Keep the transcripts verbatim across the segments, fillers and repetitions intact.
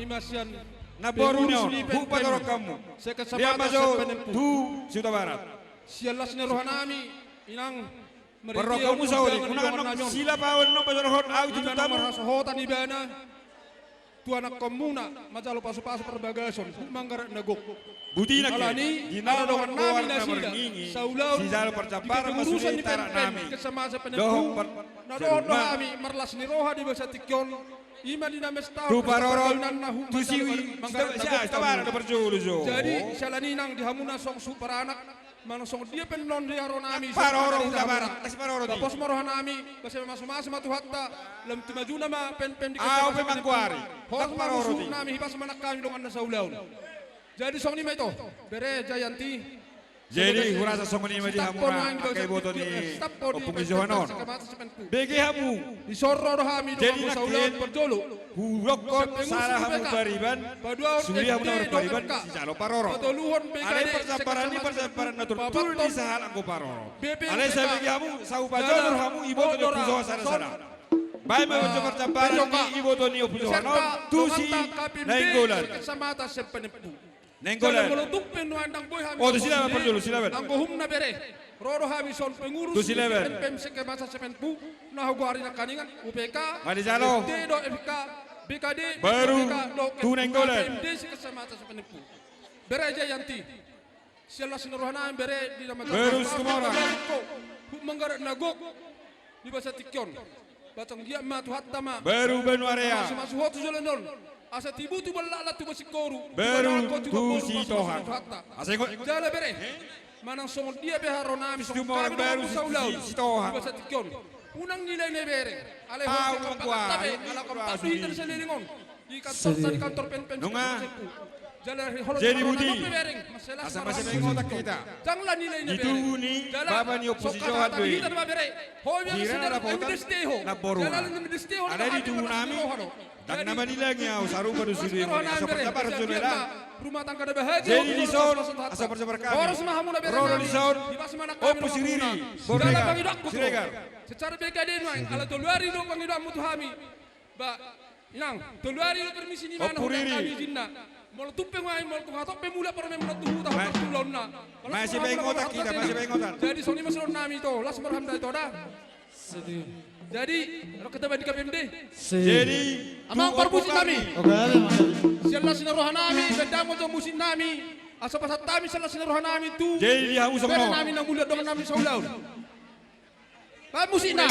Masian. Namboru ni on, hupatorop hamu. Dia ma jo tu si Hutabarat. Sian las ni rohanami, inang. Parrohahon hamu saotik, unang annon silap ahu annon patorop ahu tu hamu. Marhasohotan ibana tu anakkonmuna, manjalo pasupasu parbagason, huhut manggarar na gok. Buti nangkin, alani, ala dongan nami nasida saulaon, sijalo parjamparan, di kepengurusan ni P M P M, kesemasa penempu, na dohot do hami marlas ni roha di bagasan tingki on. Ima di na mestahon tu parrohahon parkawinanna, huhut manjalo manggarar na gok. Jadi siala ni i, inang, di hamuna songon suhut paranak, manang songon dia pe annon di rohanami, parrohahon Hutabarat, las parrohahon i. Pos ma rohanami, basa mamasu-masu ma Tuhanta, lam tu majuna ma P M P M di kesemasa penempu. Horas ma suhutnami, hipas ma nang hami dongan na saulaon. Jadi songon i ma ito, bere Jayanti. Jadi hurasa songon i ma di hamu angka iboto ni Ompung Johan on. Bege hamu. Jadi nangkin, hudokkon sala hamu pariban, sude hamu na marpariban, sijalo parrohahon. Alai parjamparan i parjamparan na torop di sahalak anggo parrohahon. Alai sai bege hamu, sai hupajolo hamu iboto ni Ompung Johan sada-sada. Baen ma jo parjamparan ni iboto ni Ompung Johan on tu si Nainggolan. Nainggolan. Molo tung pe nuaeng ndang boi hami. O, tu si laban parjolo, si laban. Anggo umumna bere, ro do hami songon pengurus P M P M sekemasa semenpu, na hugoari nangkaningan U P K, manjalo S D dohot F K, B K D, baru tu Nainggolan. P M D sekemasa semenpu. Bere Jayanti. Sian las ni rohanami bere di na manggarar. Baru Situmorang. Huhut manggarar na gok. Di bagasan tingki on. Batang giat ma Tuhanta ma. Baru Banuarea. Mamasu-masu ho tu joloan on. Asa tibu tu balakna tu basingkoru. Baru tu Sitohang. Asa ingot. Jala bere. Manang songon dia pe haroronami songon hami dongan saulaon. Di bagasan tingki on. Unang nilai na bereng. Alai ho pe, ala kam patuhi hita di saleleng on. Di kantor, di kantor P M P M. Nunga. Jadi buti. Asa mase baen otak hita. Di tugu ni bapa ni Ompu si Johan do i. Hira rapotan namboruna. Alai di tugunami, ndang na manilangi ahu, sarupa do sude. Asa parjamparan jolo. Jadi dison asa parjamparan hami. Ro do dison Ompu si Riri Bonega Siregar. Secara B K D nuaeng, ala tolu ari do pangidoanmu tu hami. Ba, inang, tolu ari do permisi ni manang hami izinna. Molo tung pe nuaeng, molo tung hatop pe mulak parumaenmuna tu huta, hata tu ulaonna. Mase baen otak hita, mase baen otak. Jadi songon i ma sidohononnami ito, las ma roham da ito da. Jadi, ro hita baen di K P M D. Jadi, amang parmusiknami. Sian las ni rohanami, baen damang jo musiknami. Asa pasahat hami sian las ni rohanami tu. Jadi di hamu songon on. Berenami na mulia dongannami saulaon. Baen musikna.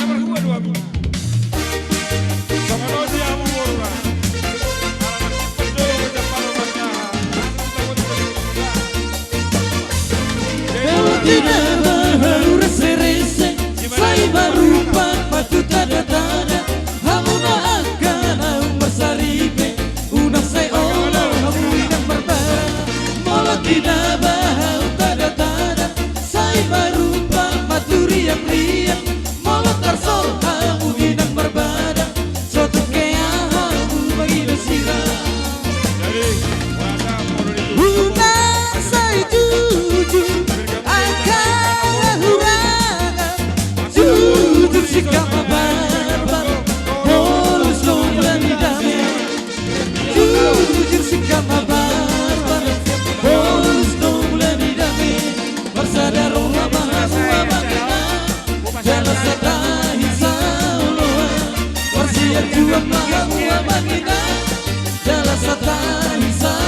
Molo tina baha hau rese-rese, sai barupa ma tu tada-tada, hamu na angka naung marsaripe, unang sai olo hamu inang marbada. Molo tina baha hau tada-tada, sai barupa ma tu riang-riang, molo tarsor hamu inang marbada, so tung hea hamu mangido sirang. Unang sai jujur angka na hurang, jujur sikap ma barbar, horas do mula ni dame. Jujur sikap ma barbar, horas do mula ni dame. Marsada roha ma hamu amang inang, jala satahi saoloan. Marsianjuan ma hamu amang inang, jala satahi saoloan.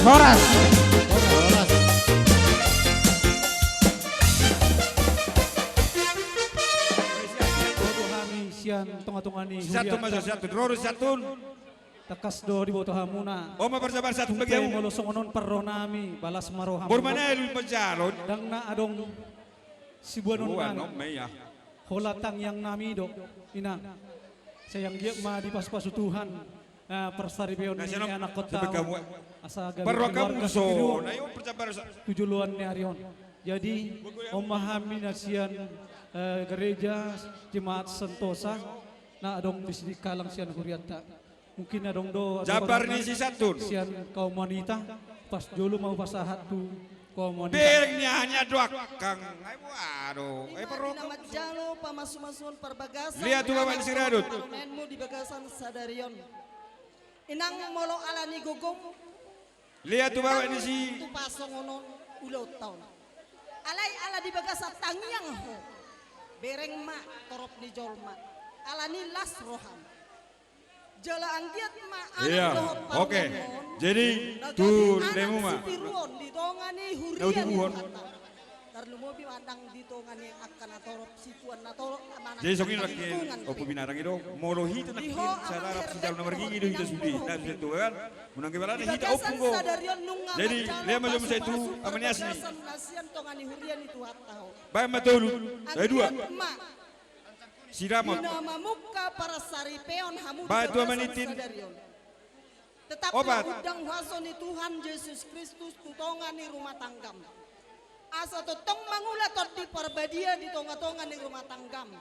Horas. Sian tonga-tonga ni huria. Siantun ma jo, siantun. Ro do siantun. Tangkas do diboto hamuna. Molo songon on parrohanami, ba las ma rohamu. Ndang na adong siboanon nami. Holan tangiangnami do, inang. Sai anggiat ma dipasu-pasu Tuhan parsaripeon ni anakkonta. Parrohahon hamu keluarga so, na i on perjambaran sa- tu joloan ni ari on. Jadi, on ma hami na sian, eh, gereja Jemaat Sentosa, na adong di sini kalang sian hurianta. Mungkin adong do jambar ni si Santun sian kaum wanita, pas jolo ma hupasahat tu kaum wanita. Bereng ni hanya doak kang. Ai, waduh, ai, parrohahon. Ima di na manjalo pamasumasuon parbagason. Lihat tu bapak ni si Radut. Di bagasan sadari on. Inang, molo ala ni gogom. Lihat tu bapak ni si. Tu pasongonon ulaonta on. Alai ala di bagasan tangiang ho. Bereng ma torop ni jolma. Ala ni las roham. Jala anggiat ma anak dohot parumaen on. Jadi, tu lemu ma. Sitiruon di tonga ni huria ni Tuhanta. Tarlumobi ma ndang di tonga ni angka na torop, situan na torop, manang. Jadi songon i do, Ompu Binarang, i do, molo hita nangkin sada arap sijalo na margigi do hita sude, na sude tu kan. Unang gebalan hita ompung do. Jadi lema jom sai tu ama ni asi. Baen ma tolu. Sai dua. Siramot. Baen tu ama ni tin. Tetap opat. Undang huaso ni Tuhan Jesus Kristus tu tonga ni rumah tanggam. Asa tongtong mangula Tondi Parbadia di tonga-tonga ni rumah tanggam.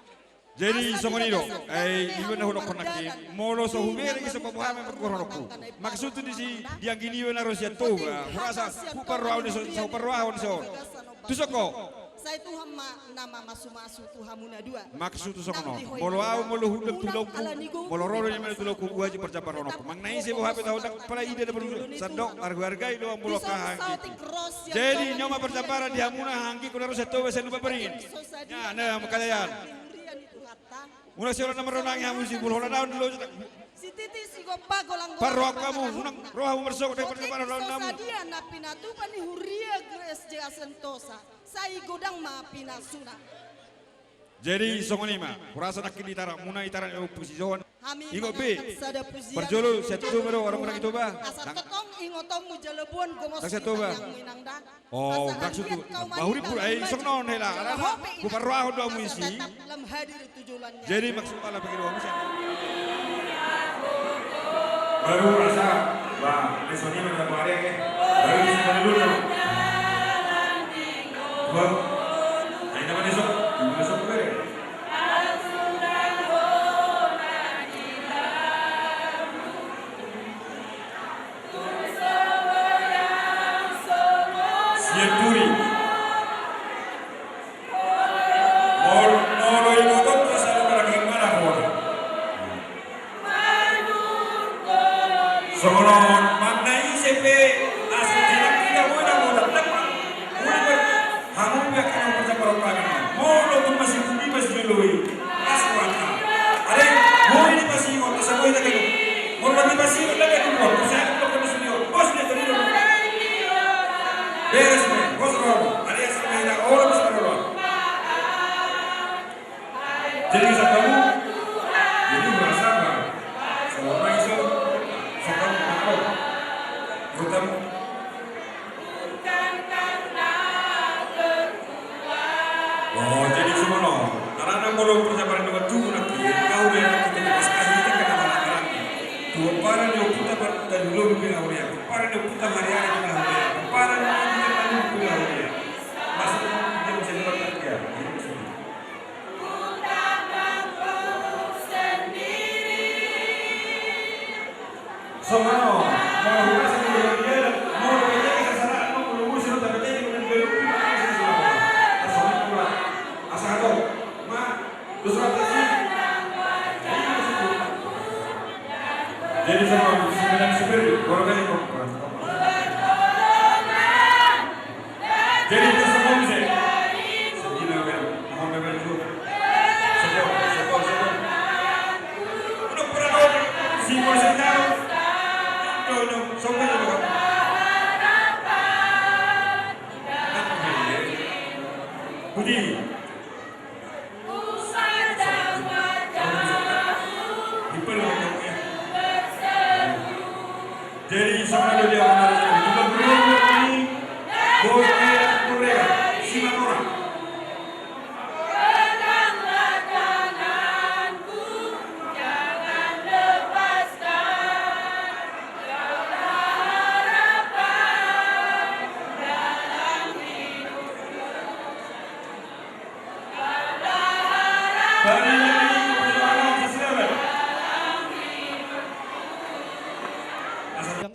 Jadi songon i do, ai iba na hudokkon nangkin, molo so hubereng i so paboa ma pargorahanku. Maksudhu disi, di anggi niba na ro sian Toba, hurasa huparrohahon dison, sa huparrohahon dison. Tu soko. Sai Tuhan ma na mamasumasu tu hamu na dua. Maksudhu songon on. Molo ahu molo hundang tu lompu, molo ro do nian tu lompu, buha jo parjambaran on. Manang na ise boha pe tahu ndang pala ida na perlu sandok, harga-hargai do molo angka hanggi. Jadi nunga ma parjambaran di hamuna hanggi, kuna ro sian Toba, sian Lumban Beringin. Ya, na mangkajaian. Muna sian na marronang hamu si bulhola daun di lojot. Parrohahon hamu, unang ro hamu marsogot, parjambaran on hamu. Sadia na pinatupa ni huria G S J A Sentosa. Sai godang ma pinasuna. Jadi songon i ma, hurasa nangkin di tarak muna, i tarak ni Ompu si Johan. Ingot be. Parjolo sian Toba do, orang-orang i Toba. Asa tongtong ingotonmu jala boan gomos ni tangiangmu, Inang, da. Oh, maksudhu bahuri pura, ai songon on hela. Huparrohahon do hamu isi. Jadi maksud ala pikir hamu sian. Baru rasa, bah, besoknya mana kemarin, eh? Baru bisa dulu dong. Bang, ayo nama besok, besok gue. Sian Turi. Molo, molo ingotonta sada barang himana hona. Songon on, manang na ise pe, asa tidak, tidak boleh, tidak boleh. Hamu pe angka na parjambaran on. Molo tung masih bumi masih jolo i. Aswata. Are, boi dipasingot, asa boi na ganup. Molo dipasingot na ganup, bos, saya belum kena studio. Bos, dia tadi dulu. Beres, men. Bos, bos. Are, asa boi na, oh, bos, bos. Jadi, bisa tahu? Jadi, merasa apa? Selama itu, sekarang apa? Utang. Oh, jadi songon on. Karena molo perjabaran dengan tubuh nanti, kau dia nanti kita pas kasih kita kena malam nanti. Tuh, para dia putar, pada dulu mungkin kau dia. Para dia putar hari-hari kita kau dia. Para dia putar hari-hari kita kau dia. Maksudnya, dia bisa dapat kerja. Ini maksudnya. Songon on, molo hupasahat di dia, molo pete ke sasaran, molo musim tak pete ke mungkin belum, mungkin sih sama. Songon on, asa hatop, ma, terus apa sih? Jadi sama, sembilan supir, baru kali mau. Jadi, kita semua bisa. Sedih, Bang. Mohon, Bang, juga. Sokor, sokor, sokor. Udah pernah tahu? Si Polsek tahu. Tuh, tuh, sokor, sokor. Budi. Jadi, sama dia, dia mana dia? Juga belum, ini. Bos, dia, boleh.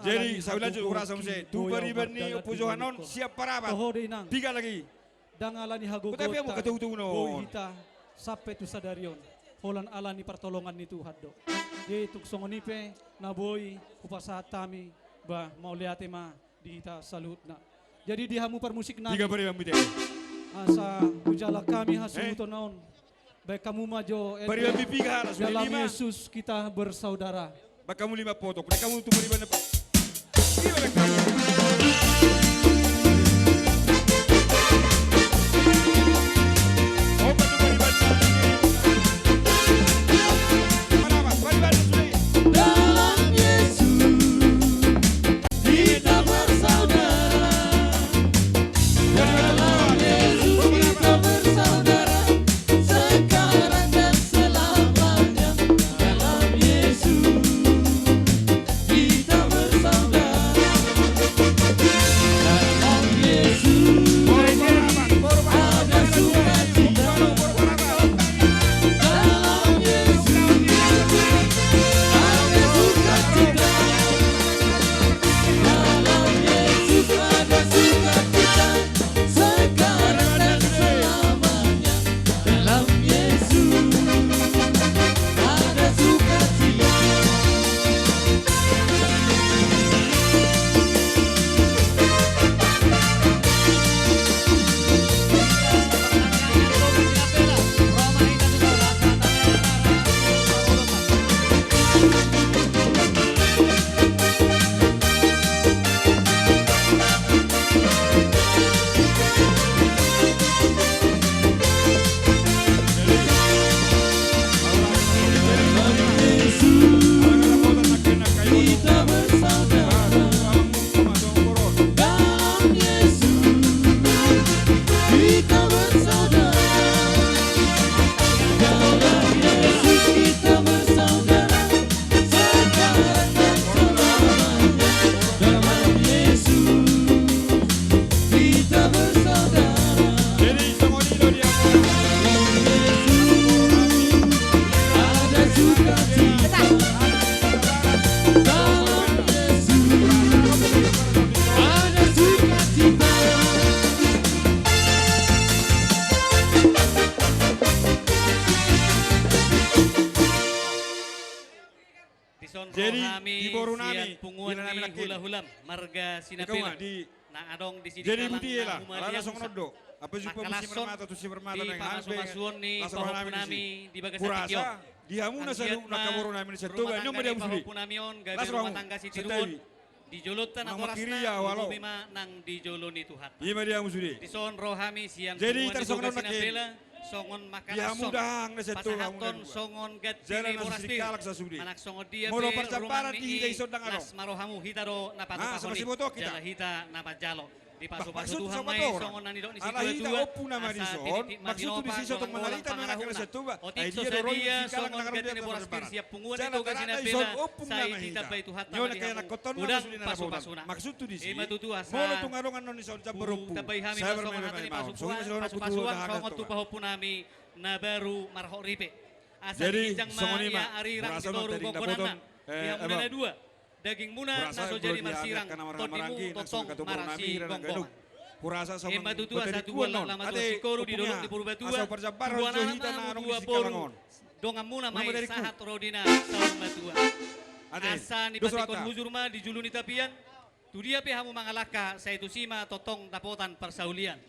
Jadi, sai lanjut, hurasa muse. Tu pariban ni Ompu Johan on siap parapat. Toho do inang. Piga lagi. Ndang ala ni hagogoonta boi hita sampe tu sadari on, holan ala ni partolongan ni Tuhan do. Jadi tung songon i pe na boi hupasahat hami, ba mauliate ma di hita saluhutna. Jadi di hamu parmusik nami, asa hujalo hami hasuhuton on. Baen hamu ma jo ende, dalam Yesus kita bersaudara. Baen hamu lima potong, baen hamu tu pariban na pa. Lima baen hamu. Opa tu pariban na. Mana, Mas? Pariban na sudah. Dalam Yesus. Kita bersaudara. Dalam Yesus kita bersaudara. Sekarang dan selamanya. Dalam Yesus kita bersaudara. Dalam Yesus ada sukacita. Dalam Yesus ada sukacita. Dalam Yesus ada sukacita sekarang dan selamanya. Dalam Yesus ada sukacita. Jadi, di boru nami, punguan ni hulahulam marga Sinambela na adong di sini. Jadi, boti ela, alana songon on do. Apa jumpa musim permata tu si permata na pamasu-masuon ni pahompu nami di bagasan tingki on. Di hamu na saluhut angka boru nami na satua, nunga di hamu sude. Las rohamu. Di jolonta na horasna, boru nami ma nang di jolo ni Tuhanta. Ima di hamu sude. Dison ro hami sian punguan ni Sinambela, songon mangkalashon, pasahathon songon ganti ni boras pir. Manang songon dia pe rumang ni i, las ma rohamu, hita do na patupahon i, jala hita na manjalo. Dipasu-pasu Tuhan ma i songon na nidok ni situa-tua, asa titi ma tinopa, holan-holan pangarahutna. Otik so sadia songon ganti ni boras pir sian punguan ni Toga Sinambela, sai ditambai Tuhanta ma di hamu godang pasu-pasuna. Ima tutu, asa hutambai hami ma songon hata ni pasu-pasuan, pasu-pasuan songon tu pahompu nami na baru marhot ripe. Asa diinjang ma ia arirang di toru gonggonanna, di hamu na dua. Dagingmuna na so jadi marsirang, tondimu tongtong marsigonggongan. Ima tutu, asa tubuan laklak ma tu singkoru di dolok ni Purbatua, tubuan anakna hamu dua boru, donganmuna ma i sahat ro di na saur matua. Asa nipantikkon hujur ma di julu ni tapian, tu dia pe hamu mangalangka, sai tusi ma tongtong dapotan parsaulian.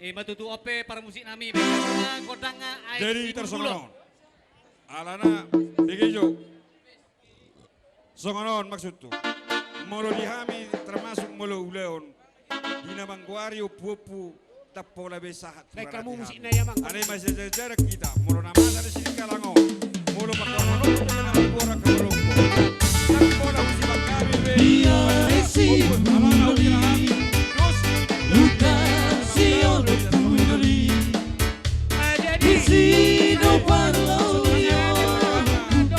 Ima tutu, on pe parmusik nami, baen hamu ma gondangna Aek Sidulbulon. Alana, bege jo. Songon on maksudhu. Molo di hami termasuk molo ulaon, di na manggoari ompu-ompu, ndang pola be sahat tu haratean. Alai masijajar hita, molo na masa di Singkalang on, molo panggoaran on, molo na manggoaran on, ndang pola husi manggabe be. Alana husi hami dos ni. Disi do parlojo,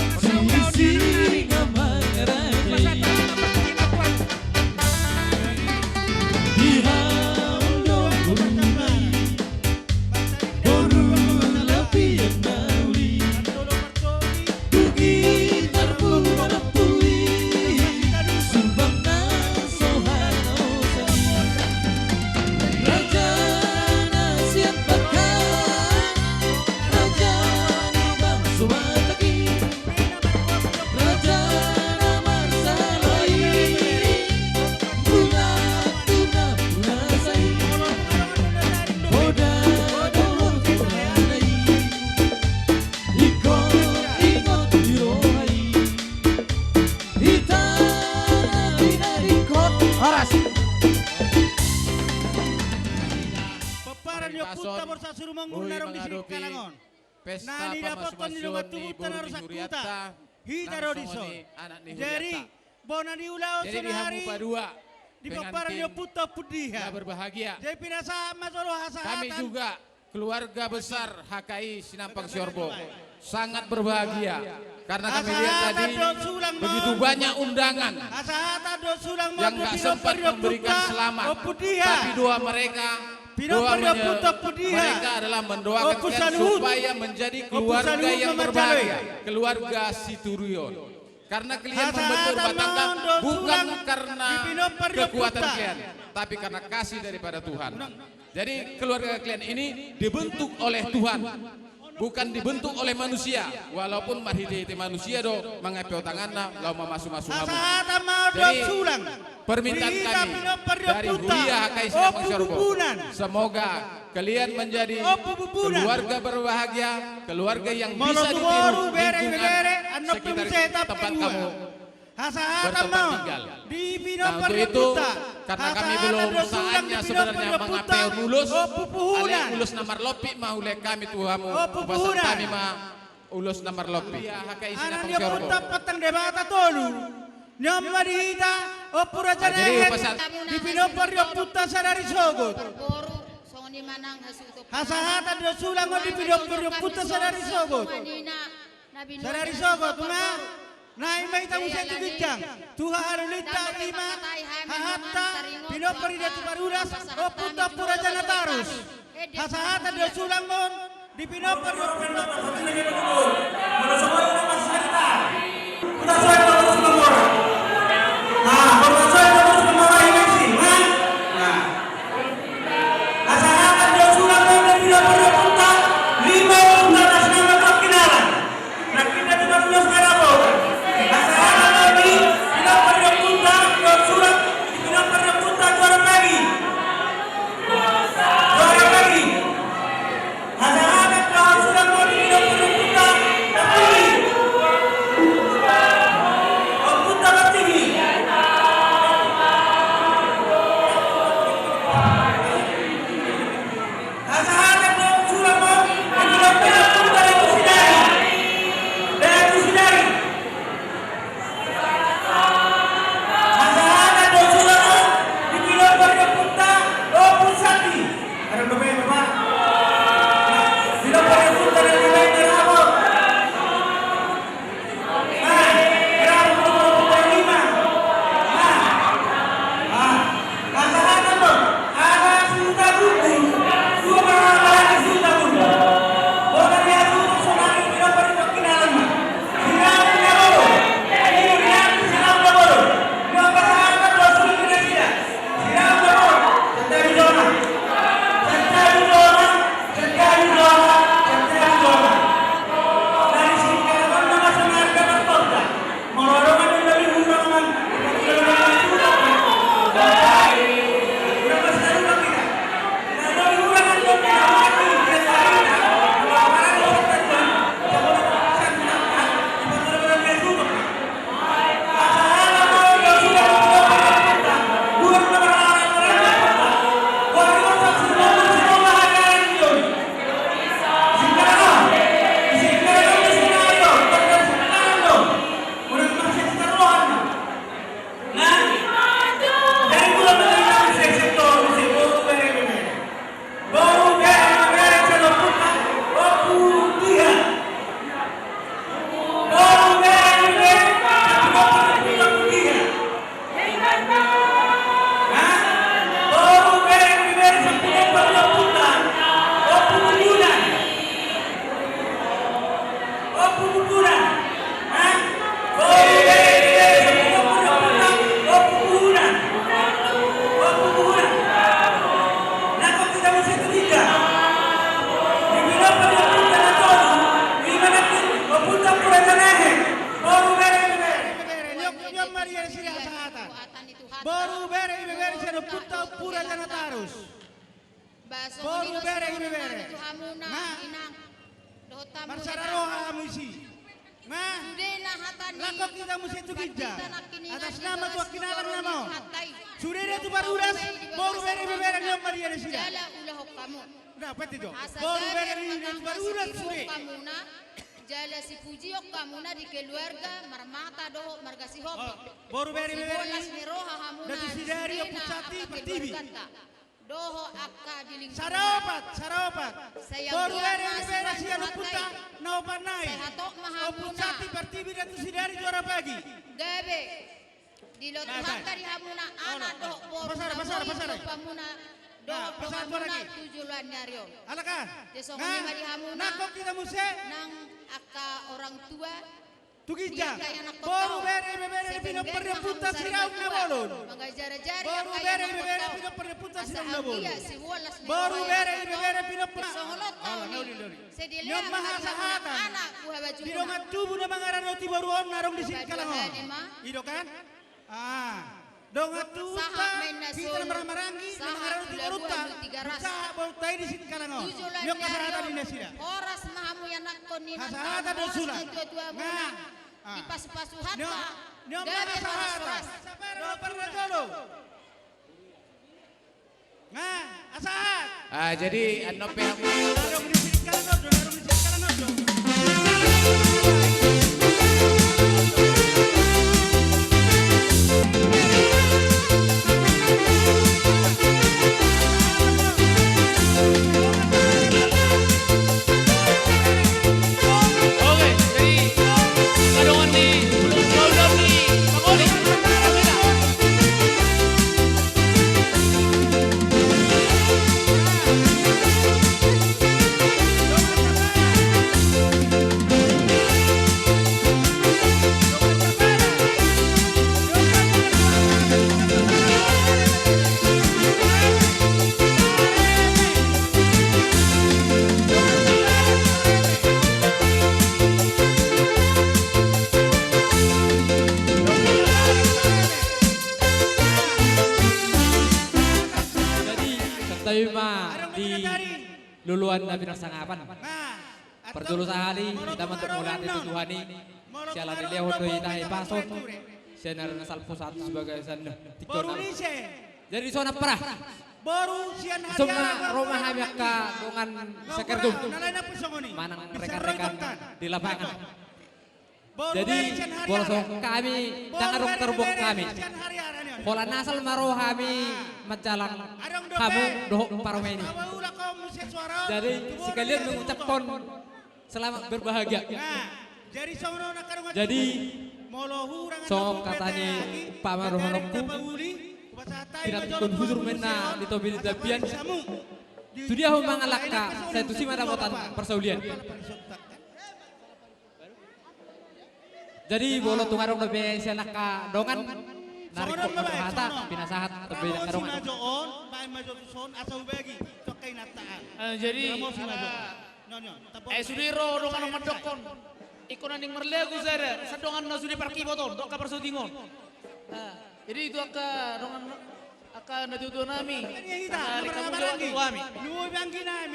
disi do mangarade. Di hamu do boru nai, boru na piak Ompunta Borsak Situmorang na ro di Singkalang on. Na nidapothon ni dongan tubunta na ro sangkuta, hita do dison. Jadi bona ni ulaon sonari di pomparan ni ompunta Ompu Diha. Jadi pinasahat ma jolo hasahatan. Kami juga, keluarga besar H K I Sinampang Siorbo, sangat berbahagia karena kami lihat tadi begitu banyak undangan yang tak sempat memberikan selamat, tapi doa mereka, doa mereka adalah mendoakan kalian supaya menjadi keluarga yang berbahagia, keluarga Siturion. Karena kalian membentuk rumah tangga bukan karena kekuatan kalian, tapi karena kasih daripada Tuhan. Jadi keluarga kalian ini dibentuk oleh Tuhan, bukan dibentuk oleh manusia. Walaupun marhitehite manusia do mangampe tanganna laho mamasumasu hamu. Jadi permintaan kami dari Huria H K I Sinampang Siorbo, semoga kalian menjadi keluarga berbahagia, keluarga yang bisa ditiru lingkungan sekitar tempat kamu bertempat tinggal. Nah, untuk itu, karena kami belum saatnya sebenarnya mangampe ulos, alai ulos na marlopi ma hulehon kami tu hamu, hupasahat hami ma ulos na marlopi. Huria H K I Sinampang Siorbo. Ana ni ompunta Pantang Debata tolu. Nion ma di hita, Ompu Raja Nehek, di pinompar ni ompunta sadari sogot. Hasahatan do sulang on di pinompar ni ompunta sadari sogot. Sadari sogot ma. Nai ma hita muse tu ginjang, tu hahalulinta, i ma hahanta pinompar ni Datu Parulas, ompunta Ompu Raja Natarus. Hasahatan do sulang on di pinompar ni ompunta. Hasahatan do sulang on di pinompar ni ompunta, lima ompunta na sinamot tu hinalan. Boru, bere, ibebere sian ompunta Ompu Raja Natarus. Boru, bere, ibebere. Nah, marsada roha hamu disi. Sudena hata ni, nangkok hita muse tu ginjang. Atas nama Tuhan, hinalang nama on. Sude do tu parulas, boru, bere, ibebere, ni on ma dia nasida. Jala ulahon hamu. Nah, pete jo. Boru, bere, ni on tu parulas sude. Jala sipujion hamuna di keluarga, marmata dohot marga Sihombing. Boru, bere, ibebere, sibolas ni roha hamuna di sudena angka keluarganta. Dohot angka di lingkungan. Sada opat, sada opat. Boru, bere, ibebere, sian ompunta na opat nai. Ompu Santi Pertiwi dan Tusidari Juara Pagi. Gabe. Dilehon Tuhanta di hamuna anak dohot boru na boi diompa hamuna dohot dongan muna tu joloan ni ari on. Alai kan? Jadi songon i ma di hamuna. Nangkok hita muse. Nang angka orang tua. Tu ginjang. Boru, bere, ibebere, pinompar ni ompunta Siraun na bolon. Boru, bere, ibebere, pinompar ni ompunta Siraun na bolon. Boru, bere, ibebere, pinompar. Ni on ma hasahatan. Di dongan tubu na mangaradoti boru on na adong di Singkalang on. I do kan? Ah. Dongan tubu, hita na marhahamaranggi na mangaradoti borunta. Sahat borunta i di Singkalang on. Ni on hasahatan ni nasida. Horas ma hamu ianakhon ni natuatua muna. Dipasupasu Tuhanta. Ni on ma hasahatan. Gabe ma horas. Sapara parjolo. Nga, asa. Ah, jadi annon pe hamu. Oke, jadi, kadongan ni, ulun, ulun ni, pangoli. Jadi, santabi ma di loloan na pinarsangapan. Parjolo sahali, hita mandok mauliate tu Tuhan i, siala dilehon do hita hahipason, sian ari na salpu sahat tu bagasan tingki on. Jadi, songon i ma. Songon i ma, ro ma hami angka dongan sakerbum manang rekan-rekan di lapangan. Jadi, molo songon hami, ndang adong tarbuang hami. Holan asal ma ro hami manjalang hamu dohot parumaen i. Jadi, sekalian mengucapkan selamat berbahagia. Jadi, songon hata ni umpama dohononku, pinantikhon hujur ma inna di topi ni tapian. Tu dia hamu mangalangka, sai tusi ma dapotan parsaulian. Jadi, molo tung adong dope sian angka dongan na ringkot manghata, pinasahat dope angka dongan. Eh, jadi, eh, sude ro dongan on mandokkon. Ingkon naeng marlagu sada, sian dongan na sude parkibot on, dohot angka parsaotik on. Eh, jadi itu angka dongan, angka natuatua nami. Angka na marhahamaranggi,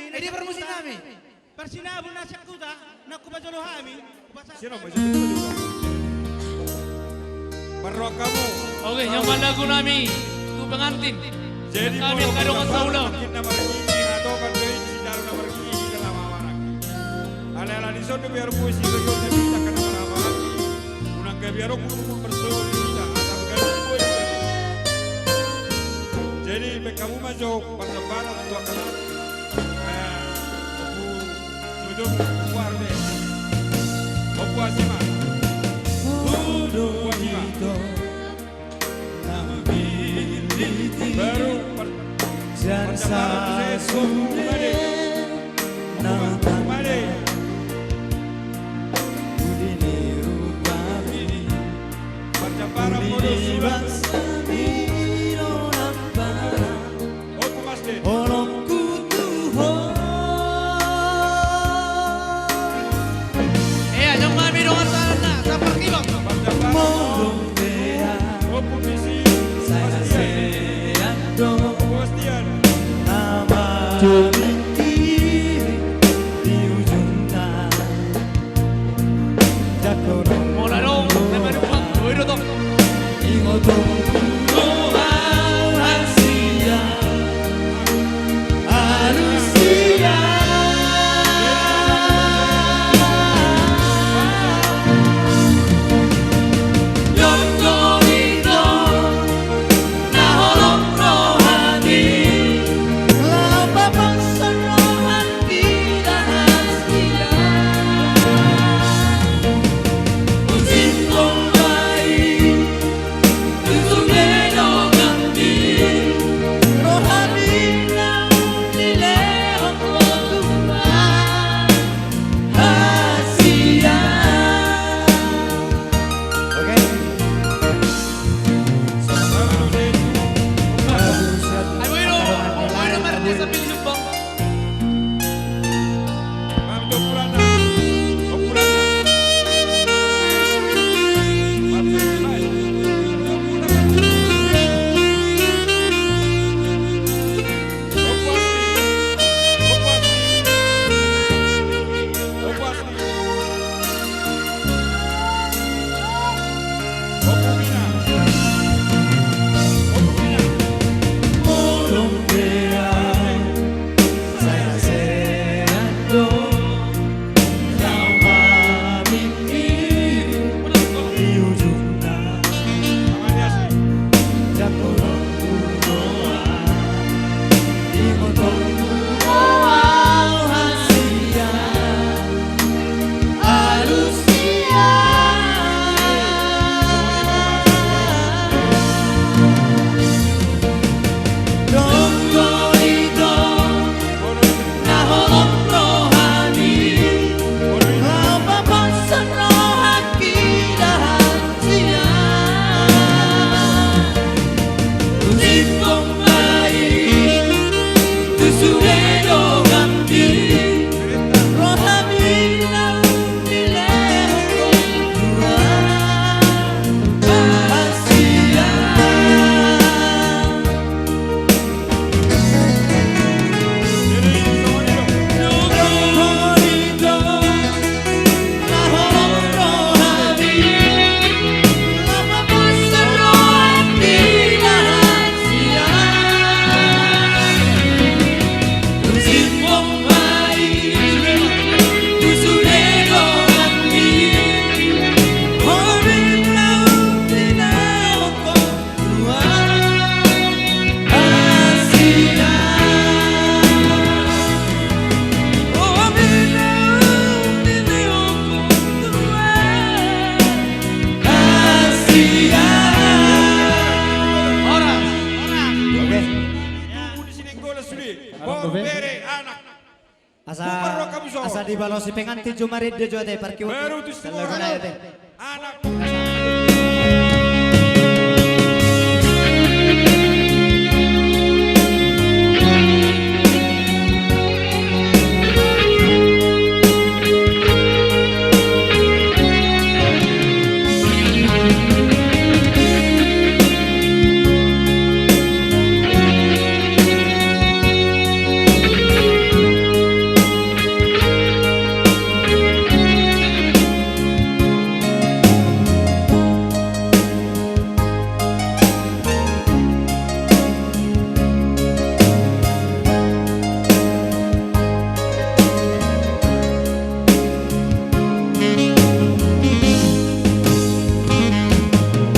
angka parmusik nami. Parsinabul na sian huta, na hupajolo hami, hupasahat. Sian on ma jolo. Marroha hamu. Oke, nunga lagu nami tu pengantin. Jadi, kami molo angka dongan saula. Angka na margigi, atau kan doi di dalam na margigi, di dalam margigi. Alai ala dison do biar puisi do, jolo hami angka na marhahamaranggi. Unang gabe adong murmur marsogot di hita, asa gabe boi. Jadi, baen hamu ma jo parjambaran tu angka na. Eh, Ompu Sujung, Ompu Arbe. Ompu Asima. Ompu Asima. Baru par-, parjambaran tu si Ompu Made. Ompu Made. Parjambaran molo sulang. Ompu Masde. Ia, nunga hami dongan sahalakna, saparkibot. Ompu Misi, Bastian. Bastian. Di ujungna. Jago Boru, bere, anak. Asa, asa dibalosi pengantin jumari dia jo ate parkiu. Baru tu si boru, anak.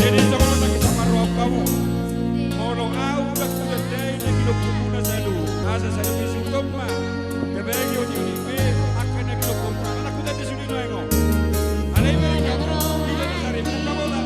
Jadi songon on nangkin, saparrohahon hamu. Molo ahu ndang hutandai na gilongkon muna salu, asa saluhutna ma. Gabe onioni be angka na gilongkon muna, ndang hutandai sude nuaeng on. Alai be ita na sari muna bola.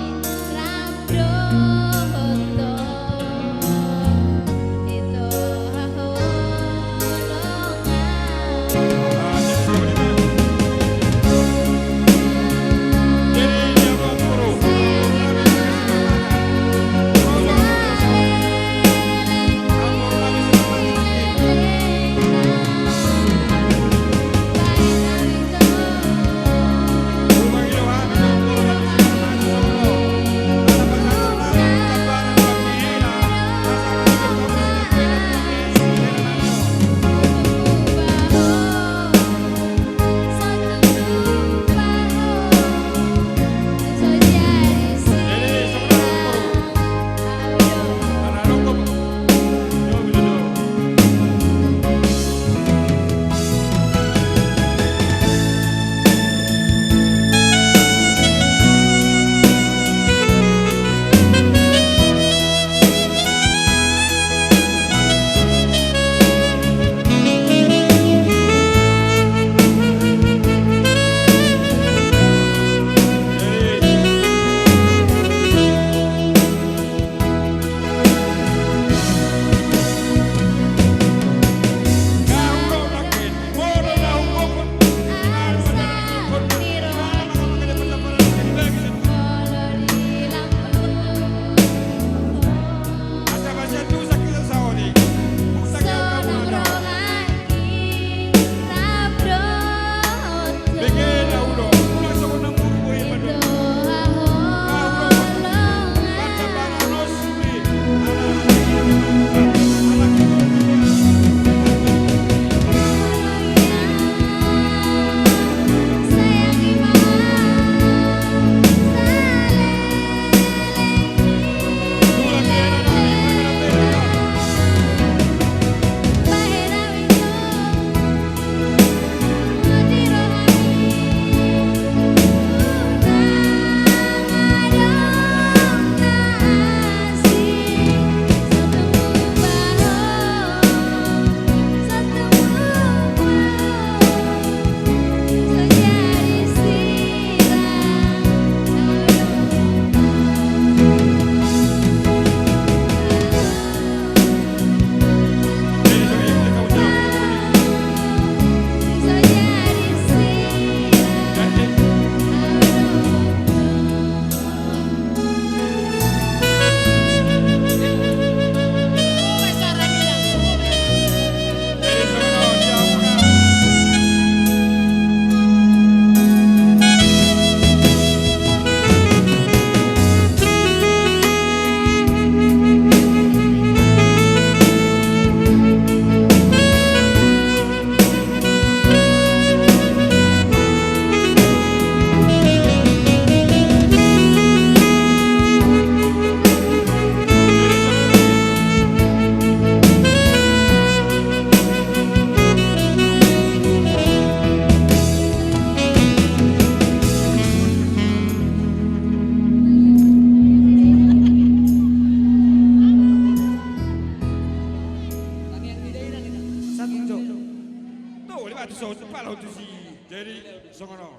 Jadi songon on.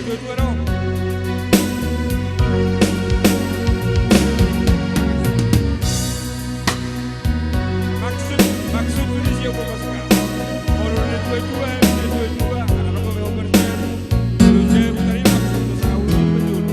Maksud, maksud tu di si Opo Paska. Molo na tua-tua, na tua-tua, anak-anak, Opo Paska. Jolo, jolo, tarima kasih tu sahur, jolo.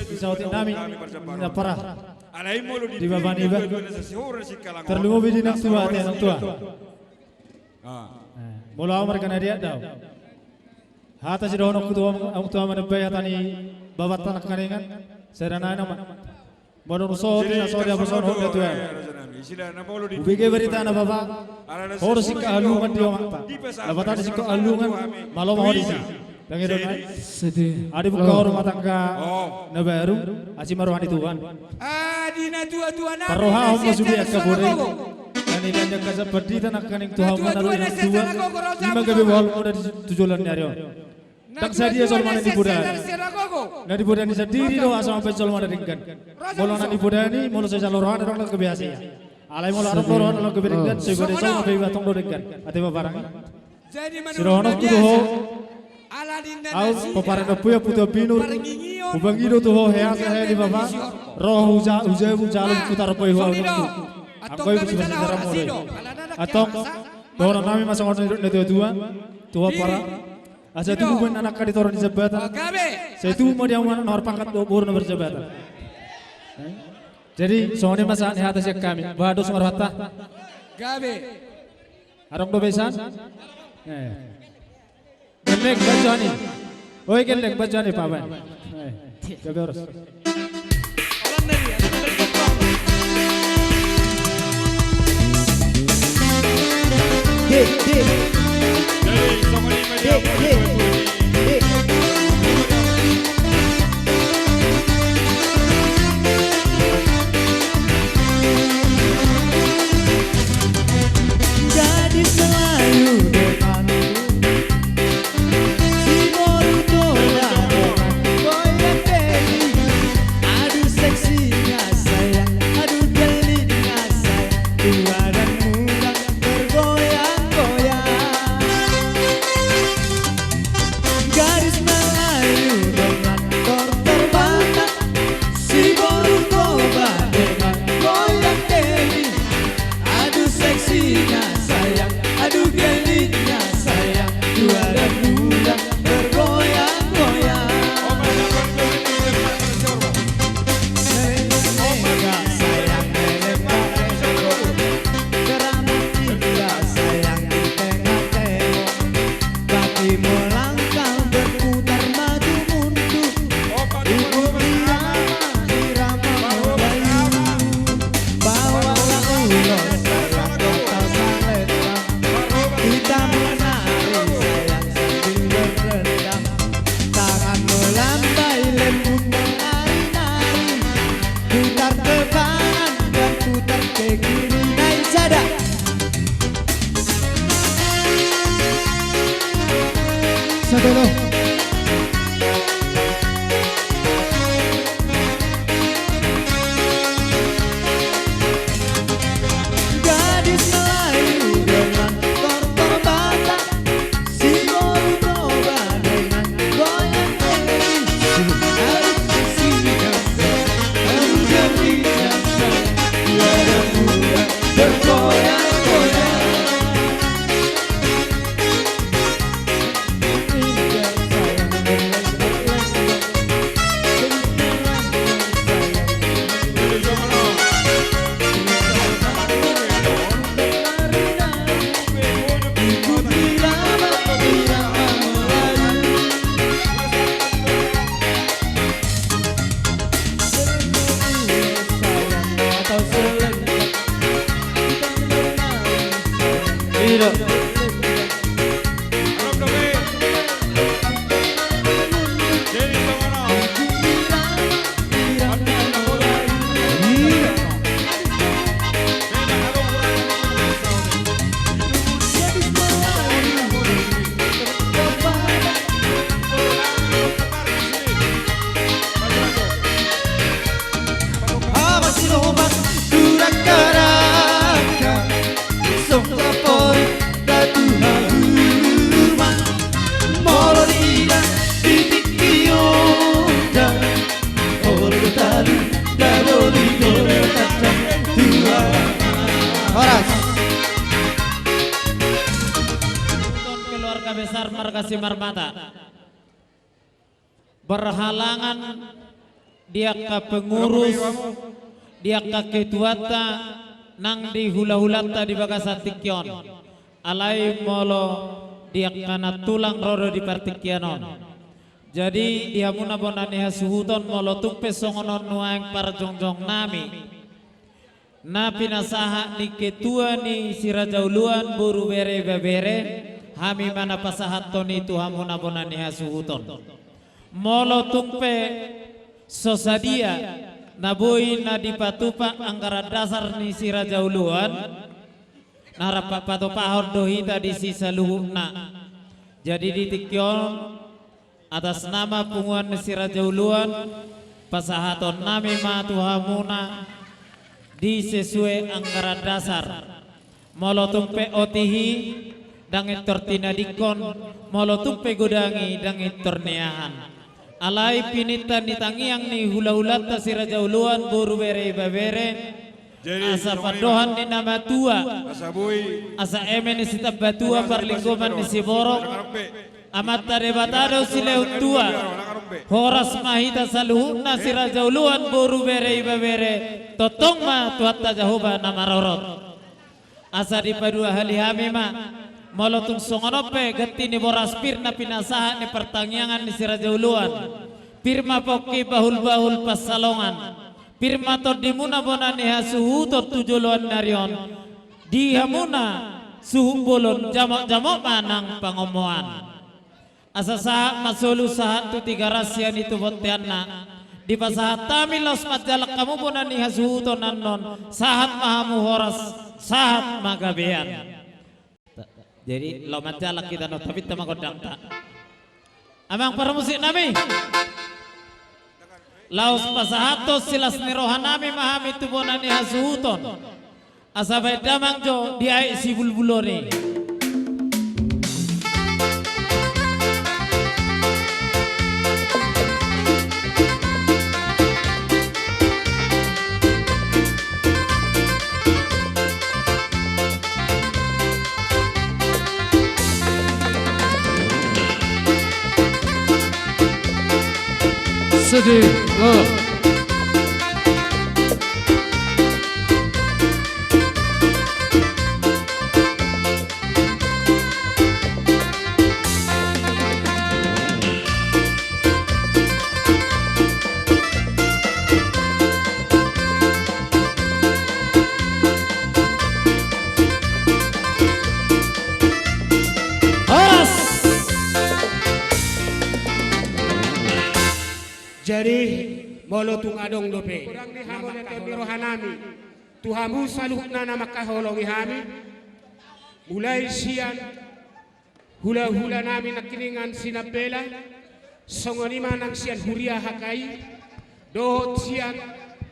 Di saotik nami, na parah. Di bapa niba. Tarlumobi di nang tua, ate nang tua. Ah. Eh, molo au marga na diat do au. Hata sidohononku tu, tu amanta, hata ni bapanta nangkaningan. Sada nai nama. Molo nusa di na so diaposhon ho na tua. Hubege baritana bapa. Ho do singkat haluaon di amanta. Lapatan singkat haluaon. Malo ma ho disi. Tangido nai. Adi buka ho rumah tangga na baru. Asi ma roha ni Tuhan. Parrohahon ma sude angka bore i. Na nian angka sampardita nangkaning tu hamu na ro inang tua. Ima gabe bohalmu na di tu joloan ni ari on. Ndang sadia jolma na nibodani. Na nibodani sandiri do asa mambahen jolma na denggan. Molo na nibodani, molo sai jala rohana ndang gabe hasea. Alai molo adong do rohana ndang gabe denggan, sai gabe jolma pe iba tong do denggan. Ate ma barang i. Sidohononku tu ho. Au pomparan ni ompu i, Ompu Tuan Binur. Hupangido tu ho hea asa hea ni bapa. Ro huja, hujabu, jalo hutarpoi ho au nangku. Anggo i busi basa jaramu do i. Antong, dohonon nami ma songon na nidok ni na tua-tua. Tu ho parah. Asa tubu baen anak ka di toru ni jambatan. Sai tubu ma di hamu anak na marpangkat dohot boru na marjabatan. Jadi songon i ma sahat ni hata sian hami. Boha dos ma rohanta? Gabe. Adong dope isan? Eh. Gelleng, baen jo hami. Oi gelleng, baen jo hami pabaen. Eh. Gabe horas. Dek, dek. Jadi, songon i ma dia. Dek, dek. Gadis Melayu depanku, si boru Toba dengan goyang baby. Aduh seksinya sayang, aduh gelinya sayang, tua dan muda bergoyang-goyang. Gadis Melayu dengan tortor Batak, si boru Toba dengan goyang baby. Aduh seksinya sayang, aduh gelinya sayang, tua dan muda bergoyang-goyang. Mega sayang, mega, keramat indah sayang di tengah tembok. Kaki melangkah berputar maju mundur. Ibu irama, irama Melayu. Bawalah ulos sayang kata salendang. Kita menari sayang sambil berdendang. Tangan melambai lembut menari-nari. Putar ke kanan dan putar ke kiri. Naik sada. Satu, dua. Gadis Melayu dengan tortor Batak, si boru Toba dengan goyang baby. Aduh seksinya sayang, aduh gelinya sayang, tua dan muda bergoyang-goyang. Horas. Keluarga besar marga Simarmata. Berhalangan di angka pengurus, di angka ketuanta nang di hulahulanta di bagasan tingki on. Alai molo di angka na tulang ro do di partingkian on. Jadi di hamuna bona ni hasuhuton, molo tung pe songon on nuaeng parjongjongnami na pinasahat ni ketua ni si Raja Uluan boru bere ibebere, hami ma na pasahathon i tu hamuna bona ni hasuhuton. Molo tung pe so sadia na boi na dipatupa anggaran dasar ni si Raja Uluan, na rap patupahon do hita disi saluhutna. Jadi di tingki on, atas nama punguan ni si Raja Uluan, pasahatonnami ma tu hamuna di sesuai anggaran dasar. Molo tung pe otik i, ndang intor tinadingkon, molo tung pe godang i, ndang intor niahan. Alai pininta ni tangiang ni hulahulanta si Raja Uluan boru bere ibebere, asa pandohan ni na matua, asa eme ni sitambatua, parlinggoman ni siborok, Amanta Debata do silehon tua. Horas ma hita saluhutna si Raja Uluan boru bere ibebere, tongtong ma Tuhanta Jahowa na marorot. Asa dipaduahali hami ma, molo tung songon on pe ganti ni boras pir na pinasahat ni partangiangan ni si Raja Uluan. Pir ma pongki bahulbahul pansalongan. Pir ma tondimuna bona ni hasuhuton tu joloan ni ari on. Di hamuna Suhut bolon, jamot-jamot ma nang pangomoan. Asa sahat ma solu sahat tu Tigaras sian i tu bonteanna. Dipasahat hami laos manjalang hamu bona ni hasuhuton annon, sahat ma hamu horas, sahat ma gabean. Jadi laho manjalang hita, nunga tapinta ma gondangta. Amang parmusik nami, laos pasahathon silas ni roha nami ma hami tu bona ni hasuhuton. Asa baen damang jo di aek Sibulbul on i. Sedih lo. Horas. Jadi molo tung adong dope godang ni hamu na mangkaholongi roha nami, tu hamu saluhutna na mangkaholongi hami, mulai sian hulahula nami nangkiningan Sinambela, songon i ma nang sian huria H K I, dohot sian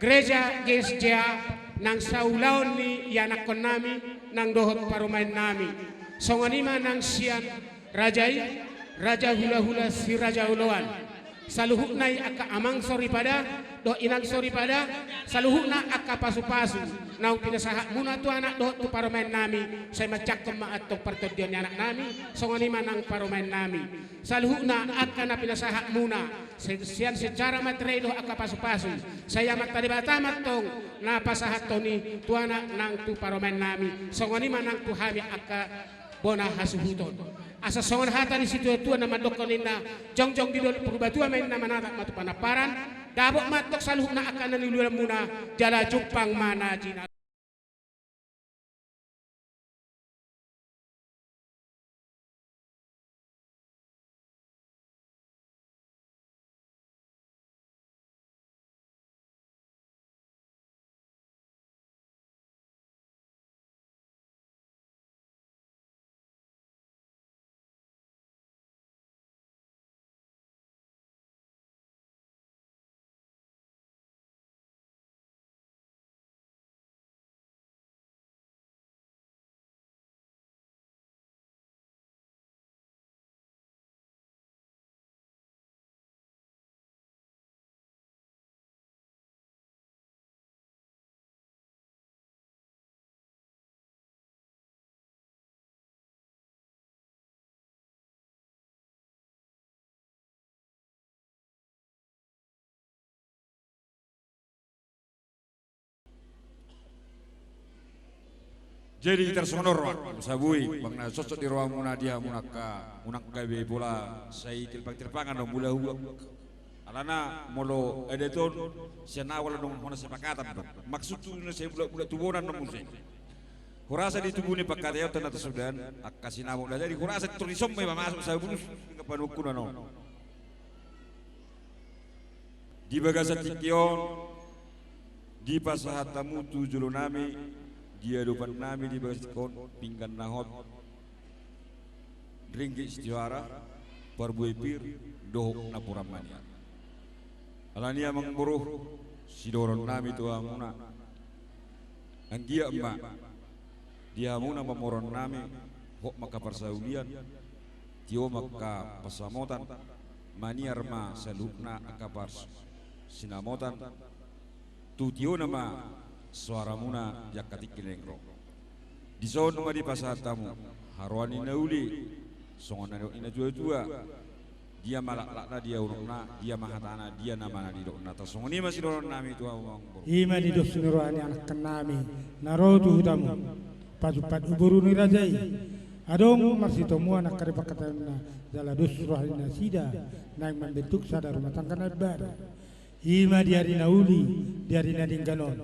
gereja G S J A nang saulaon ni ianakhon nami nang dohot parumaen nami, songon i ma nang sian raja i, raja hulahula Si Raja Oloan. Saluhutna i angka amang soripada dohot inang soripada, saluhutna angka pasupasu naung pinasahatmuna tu anak dohot tu parumaen nami, sai manjangkon ma antong partondion ni anak nami, songon i ma nang parumaen nami. Saluhutna angka na pinasahatmuna se-, sian secara materi dohot angka pasupasu, sai Amanta Debata ma antong na pasahathon i tu anak nang tu parumaen nami, songon i ma nang tu hami angka bona hasuhuton. Asa songon hata ni situatua na mandokkon ninna, jongjong di dolok Purbatua ma inna, manatap ma tu Panamparan, dapot ma antong saluhutna angka na niulianmuna, jala jumpang ma na jinalo. Jadi tarsongon on rohangku, sabui, bang na sosot di rohamuna di hamuna angka, muna angka be pola sai tilpang-tilpangan do mula huak. Alana molo adat on sian awal adong hona sepakatan do. Maksudhu na sai bulat-bulat tubonan do muse. Hurasa di tubu ni pangkataion tanda tasudan, angka sinamot na jadi hurasa di tor dison ma iba masuk sabulus hingga panungkunan on. Di bagasan tingki on, dipasahat hamu tu jolo nami, di adopan nami di bagasan tingki on, pinggan na hot, ringgit sitiwara, parbue pir, dohot napuran maniar. Alani i amang boru, sidohonon nami tu hamuna. Anggiat ma di hamuna pamoruon nami, hot ma angka parsaulian, tio ma angka pansamotan, maniar ma saluhutna angka parsinamotan, tu tiona ma soaramuna di angka tingki na naeng ro. Dison ma dipasahat hamu haroan ni na uli, songon na nidok ni na tua-tua. Dia ma laklakna, dia unokna, dia ma hatana, dia nama na nidokna. Tarsongon i ma sidohonon nami tu hamu amang boru. I ma di dos ni roha ni anakkon nami na ro tu hutamu, pajumpang tu boru ni raja i. Adong marsitomuan angka di pangkataionna, jala dos roha ni nasida naeng mambentuk sada rumah tangga na imbaru. I ma di ari na uli, di ari na denggan on,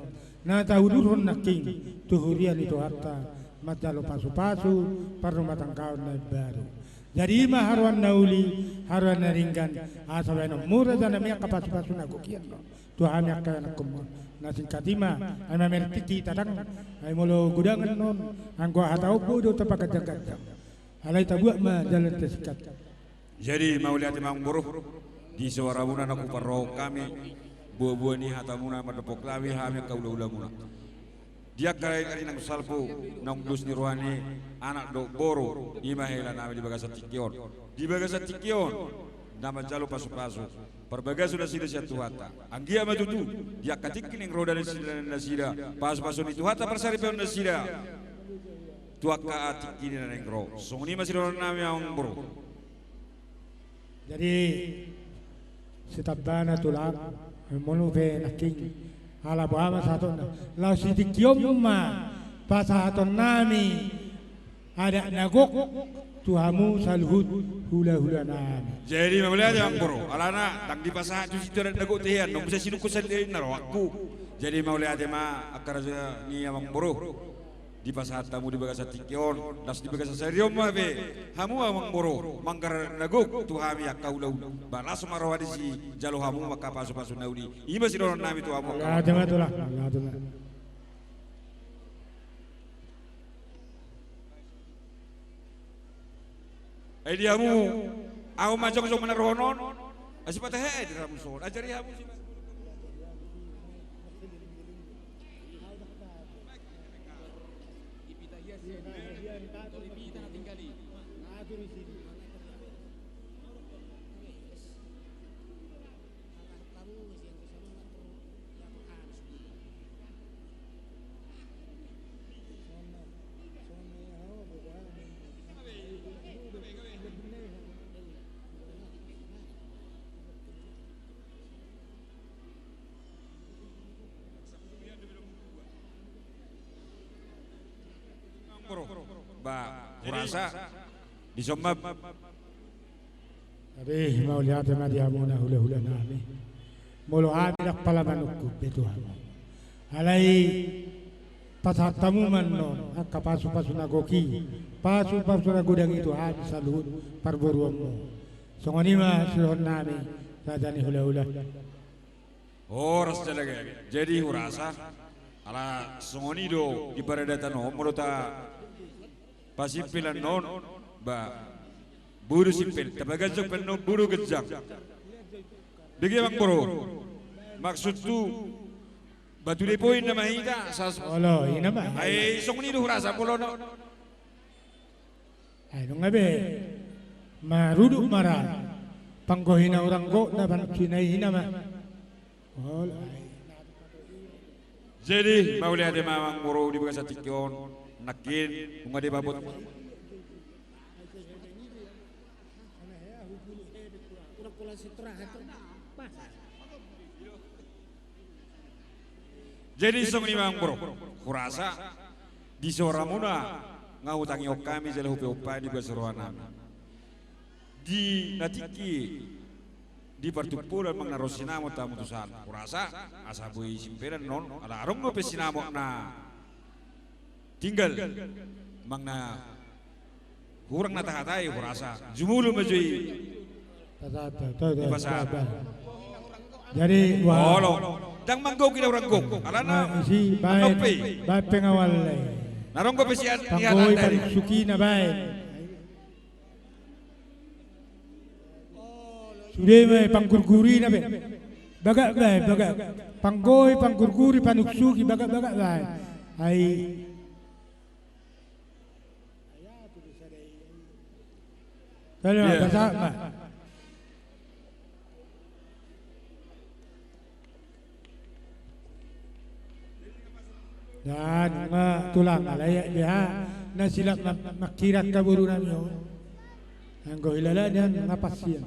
na taudurhon nangkin tu huria ni Tuhanta, manjalo pasupasu parrumatanggaon na imbaru. Jadi i ma haroan na uli, haroan na denggan, asa baenonmu raja nami angka pasupasu na gok i annon tu hami angka ianakhonmuna. Na singkat i ma, ai mamereng tingki hita dang, ai molo godang annon, anggo hata ompu do tapaganjangganjang. Alai tabuat ma jala na singkat. Jadi mauliate ma amangboru, di soaramuna na huparrohahon hami buabua ni hatamuna mandophon hami, hami angka hulahulamuna. Di angka ari naung salpu, naung dos ni roha ni anak dohot boru, i ma hela nami di bagasan tingki on. Di bagasan tingki on, na manjalo pasupasu, parbagason nasida sian Tuhanta. Anggiat ma tutu, di angka tingki naeng ro di sidalan nasida, pasupasu ni Tuhanta parsaripeon nasida tu angka tingki na naeng ro. Songon i ma sidohonon nami amangboru. Jadi sitambana tulang, molo pe nangkin, ala boha ma sahatonna, laos di tingki on ma pasahatonnami adat na gok tu hamu saluhut hulahula nami. Jadi mauliate amangboru, alana ndang dipasahat tusi tu adat na gok tehean, nunga sai sidungkon sandiri na rohangku. Jadi mauliate ma angka raja ni amangboru. Dipasahat hamu di bagasan tingki on, laos di bagasan sadari on ma pe hamu amangboru manggarar na gok tu hami angka hulahula. Ba las ma roha disi jalo hamu angka pasupasu na uli. I ma sidohonon nami tu hamu angka. Mauliate ma tulang, mauliate ma. Ai di hamu, ahu ma jongjong manaruhon on. Asi patah he di hamu son. Ajari hamu si. Ba, hurasa. Dison ma. Jadi mauliate ma di hamuna hulahula nami. Molo hami ndang pola manungkun be tu hamu. Alai pasahat hamu ma annon angka pasupasu na gok i, pasupasu na godang i tu hami saluhut parboruonmu. Songon i ma sidohonon nami raja ni hulahula. Horas jala gabe. Jadi hurasa, ala songon i do di paradatan on, molo tapasimpel annon, ba, boru simpel, tapaganjang pe annon boru ganjang. Bege amangboru, maksudhu, batu depoin nama hita, sas. Olo, i nama. Ai songon i do hurasa, molo na Ai nunga be marudut ma ra. Panggohi na hurang gok na panutuna i nama. Olo. Jadi mauliate ma amangboru di bagasan tingki on, nangkin nunga dipabot. Jadi songon i ma amangboru, hurasa di soaramuna nga hutangihon hami jala hupeoppa di bagasan rohanami. Di na tingki di partumpuan manang na ro sinamot hamu tu san, hurasa asa boi simpelan non ala adong dope sinamot na tinggal manang na hurang na tahatai, hurasa jumolo ma jo i. Pasahat, pasahat. Jadi wah. Olo. Ndang manggok i na hurang gok. Alana isi baen, baen pengawal. Na adong dope sian panggoi, panuksuk i na baen. Sude ma i panggurguri na be. Bagak baen, bagak. Panggoi, panggurguri, panuksuki, bagak, bagak baen. Ai. Tolong, iya. Pasahat ma. Dan ma tulang alai dia na silap ma-, mangkira angka boru nami on. Anggo hilala dia na pasian.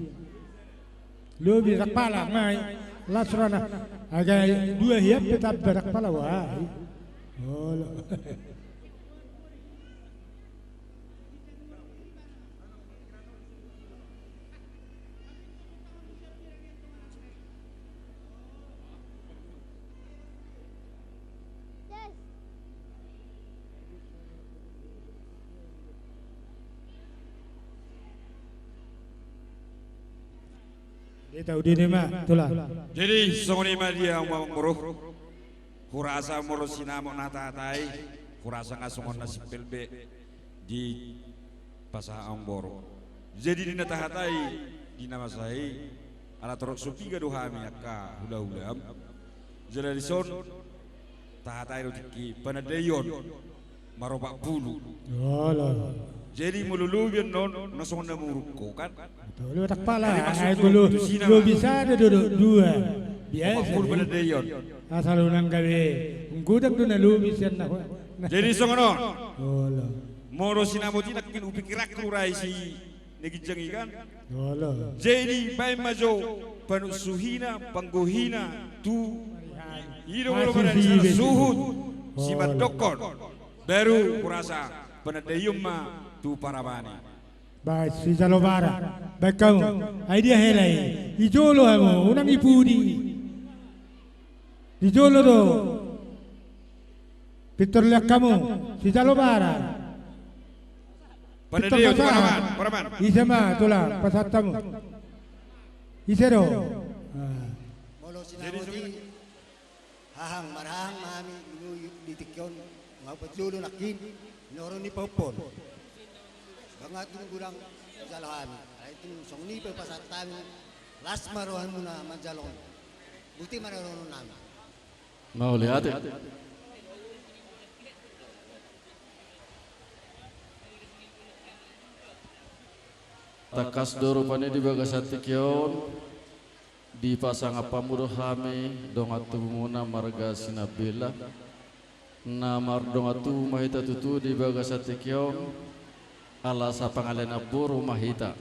Lobi rap pala ngai las rohana. Aga dua hian pe tamba rap pala wah. Olo. Ita udini ma, tulang. Jadi, songon i ma dia, amang boru. Hurasa molo sinamot na tahatai, hurasa nga songon na simpel be dipasahat amang boru. Jadi, di na tahatai, di na masa i, ala torop so piga do hami angka hulahulam. Jala dison, tahatai do tingki panandaion maropak bulu. Olo. Jadi molo lobi annon, na songon na muruk ho kan? Betul, otak pala. Jadi maksud ai tu, bulu, tu sina lobi ma. Sada do, do, dua. Biasa. Opak bulu panandaion. Asal unang gabe, ungkudang do na lobi sian na, na. Jadi songon on. Olo. Molo sinamot i nangkin hupikir angka urai si na ginjang i kan? Olo. Jadi baen ma jo panunsuhina, panggohina, tu i do molo marani suhut, simandokkon. Baru hurasa panandaion ma tu parabani. Baen sijalo bara, baen hamu. Ai dia hela i, di jolo hamu, unang i pudi. Di jolo do. Pintor lean hamu, sijalo bara. Panandaion, paraman, paraman. Ise ma, tulang, pasahat hamu. Ise do? Ah. Molo sinamot i, hahang, marhahang ma hami, di tingki on, nga upat jolo nangkin, inoron ni pahophon. Nga tung godang jalo hami. Alai tung songon i pe pasahat hami, las ma rohamuna manjalo on. Boti ma na dohonon nami. Mauliate. Tangkas do rupani di bagasan tingki on, dipasangap hamu do hami dongan tubumuna marga Sinambela. Na mardongan tubu ma hita tutu di bagasan tingki on, ala sapangalean boru ma hita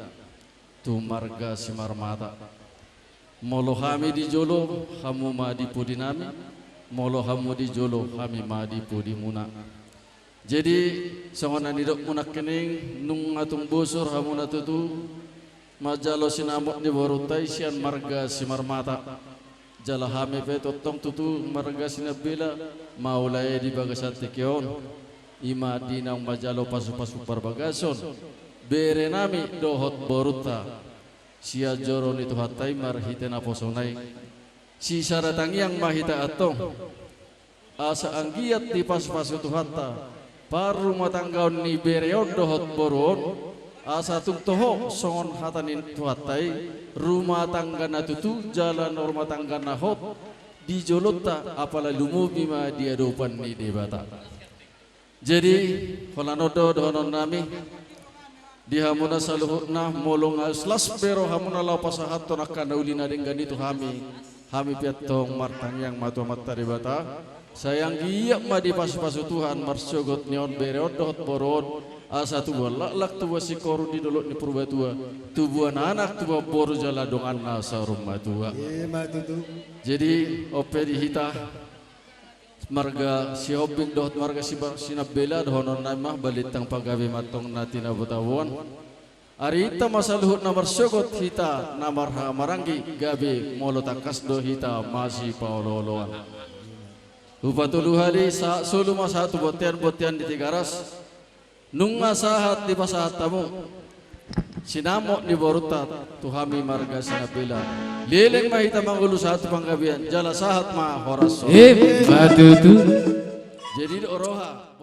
tu marga Simarmata. Molo hami di jolo, hamu ma di pudi nami, molo hamu di jolo, hami ma di pudimuna. Jadi, songon na nidokmu nangkining, nunga tung bosur hamuna tutu manjalo sinamot ni borunta i sian marga Simarmata. Jala hami pe tongtong tutu marga Sinambela, mauliate di bagasan tingki on, i ma di naung manjalo pasupasu parbagason bere nami dohot borunta. Sian joro ni Tuhanta i marhite naposona i, sisada tangiang ma hita antong, asa anggiat dipasupasu Tuhanta parrumatanggaon ni bere on dohot boru on, asa tung toho songon hata ni Tuhanta i, rumah tangga na tutu jala na rumah tangga na hot di jolonta, apala lumobi ma di adopan ni Debata. Jadi, holan on do dohonon nami di hamuna saluhutna, molo nga las be rohamuna laho pasahathon angka na uli na denggan i tu hami, hami pe antong martangiang ma tu Amanta Debata, sai anggiat ma dipasupasu Tuhan marsogot ni on bere on dohot boru on, asa tubuan laklak, tubuan singkoru di dolok ni Purbatua, tubuan anak, tubuan boru jala dongan na saur matua. Ima tutu. Jadi, on pe di hita marga Sihombing dohot marga Siba-, Sinambela, dohonon nami ma balintang pagabe ma antong na tinabo-taboan. Ari inta ma saluhutna marsogot hita na marhahamaranggi, gabe molo tangkas do hita masipaolo-oloan. Hupatolu hali, sahat solu ma sahat tu bontean, bontean di Tigaras. Nunga sahat dipasahat hamu sinamot ni borunta tu hami marga Sinambela. Leleng ma hita mangolu sahat tu panggabean, jala sahat ma horas. Ima tutu. Jadi do roha.